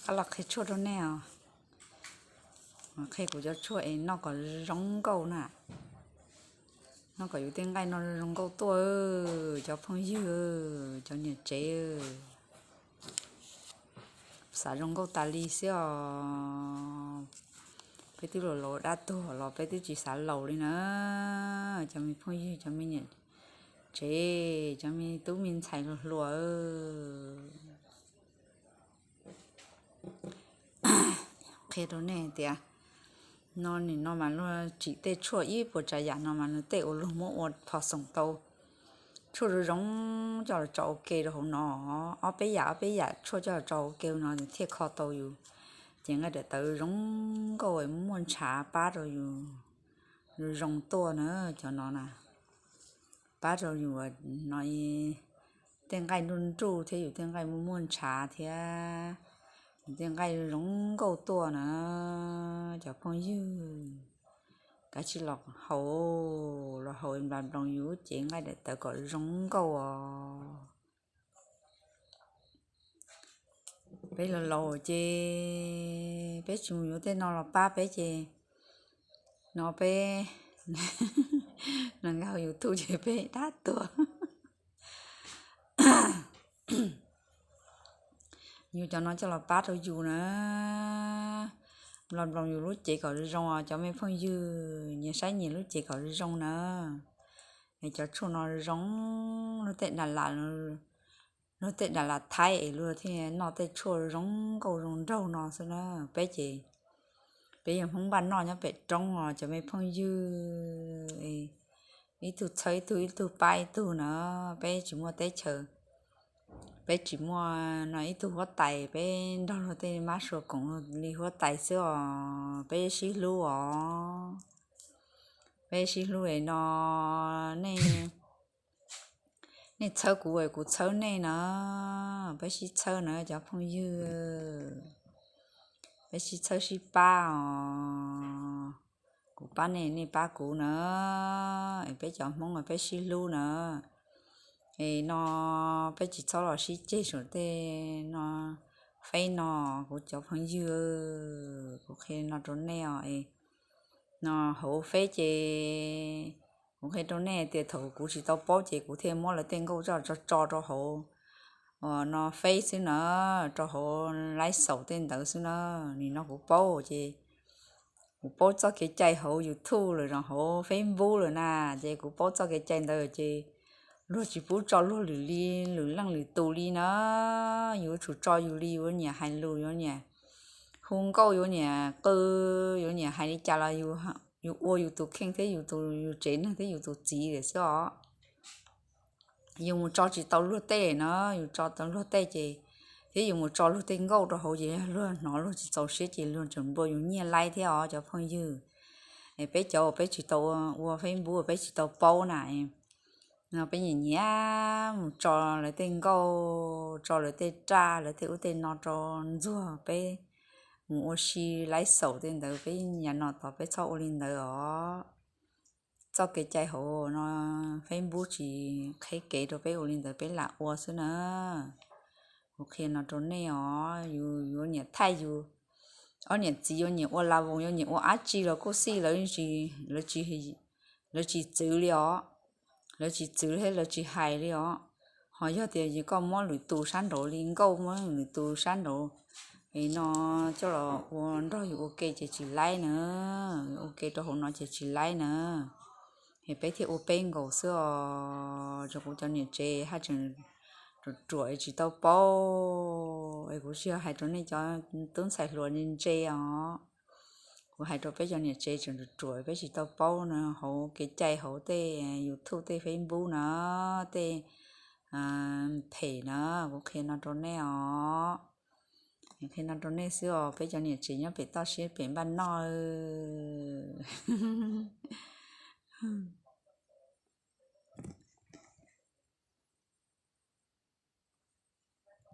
Qab los qhia tshuaj rau nej os. Qhia kuv cov tshuaj es noj kom zoo nkauj na. Noj kom yus tej nqaij no zoo nkauj tuaj, cov phooj ywg, cov niam tsev. Xav zoo nkauj tas li xwb os. Peb twb laus laus dab tuag los peb twb tsis xav laus li na. Cov me phooj ywg, cov me niam tsev, cov me tub me ntxhais hluas hluas. Qhia rau nej tias, no nim no mas luag tsim tej tshuaj ib puas tsav yam no mas nws tej uas luag muab ua phom xoom tau tshuaj zoo zoo coj los tso ua ke rau hauv no. Ob peb yam ob peb yam tshuaj coj los tso ua ke no nws thiaj kho tau yus cev nqaij daim tawv zoo nkauj, muaj ntshav pab rau yus zoo tuaj na. Cov no na, pab rau yus no tej nqaij nruj nruj thiab yus tej nqaij muaj muaj ntshav thiab yus tej nqaij zoo nkauj tuaj na. Cov phooj ywg, kav tsij los haus, los haus nplas nploos yus lub cev nqaij daim tawv kom zoo nkauj os. Peb laus laus ces peb tsis mus yuav tej no los pab peb ces no peb, no nkag YouTube ces peb dab tuag. Yus cov no coj los pab rau yus na. Nplas nploos yus lub cev kom zoo os cov me phooj ywg, nyias saib nyias lub cev kom zoo na. Es cov tshuaj no zoo, luag tej Dav Las, luag tej Dav Las Thaib es luag thiaj noj tej tshuaj zoo nkauj zoo nraug no xwb na. Peb ces peb yog Hmoob npaj noj nyob pem roob os cov me phooj ywg. Ib tug txhawb ib tug, ib tug pab ib tug na. Peb tsis muaj teb chaws, peb tsis muaj no ib tug huab tais, peb nrog luag tej mab sua koom li huab tais xwb os. Peb sib hlub os. Peb sib hlub es no nej, nej txhawb kuv es kuv txhawb nej na. Peb sib txhawb na cov phooj ywg. Peb sib txhawb sib pab os. Kuv pab nej, nej pab kuv na. Es peb cov Hmoob peb sib hlub na. Es no peb tsis txhob los sib ceg saum tej no, Feeb no, kuv cov phooj ywg, kuv qhia no rau nej os. No hauv Feeb ces kuv qhia rau nej tias thaum kuv tsis tau paub ces kuv thiaj muab lawv tej nkauj tso tso tso rau hauv no Feeb xwb na, rau hauv laib xaum tej ntawd xwb na. Nim no kuv paub ces kuv paub txoj kev cai hauv YouTube lawm, hauv Facebook lawm na, ces kuv paub txoj kev cai ntawd ces luag tsis pub tso luag lwm li, lwm leej lwm tus li na. Yuav tsum tso yus li yus nyiam hais lus, yuav nyiam hu nkauj, yuav nyiam qw, yuav nyiam hais li cas los yus ua yus tus kheej thiab yus tus, yus tsev neeg thiab yus tus txiv lawm xwb os. Yus mus tso tsis tau luag tej na, yus tso tau luag tej ces, thiab yus mus tso luag tej nkauj rau hauv ces luag hnov luag tsis txaus siab ces luag tseem nplua yus nyiaj laib thiab os cov phooj ywg. Es peb cov uas peb tsis tau ua Facebook, peb tsis tau paub na, no peb nyiam nyiam mus tso lawv tej nkauj, tso lawv tej raj, lawv tej ub tej no rau ntxuag, peb mus ua si laib xaum tej ntawd, peb yav no tod peb txhob ua li ntawd os. Txoj kev cai hauv no Facebook tsis qheb kev rau peb ua li ntawd, peb lam ua xwb na. Kuv qhia no rau nej os, yus yuav nyiam thaij yus, ob niam txiv yuav nyiam ua la voos, yuav nyiam ua dab tsi los kuj xij, lawv tsis txwv li os. Lawv tsis txwv thiab lawv tsis hais li os. Ho yog tias koj muab lwm tus sab nraud li nkauj, muab lwm tus sab nraud es no coj los ua nrog yus ua ke ces tsis laib na. Ua ke rau hauv no ces tsis laib na. Es peb thiaj ua peb nkaus xwb os. Tso kuv cov niam tsev haj tseem ruam ruam es tsis tau paub es kuv tsis yog hais rau nej cov tub ntxhais hluas ntse os. Kuv hais rau peb cov niam tsev tseem ruam ruam peb tsis tau paub na, hauv kev cai hauv tej YouTube tej Facebook na, tej phem na, kuv qhia no rau nej os. Qhia no rau nej xwb os, peb cov niam tsev nyob pem toj siab pem npaj noj.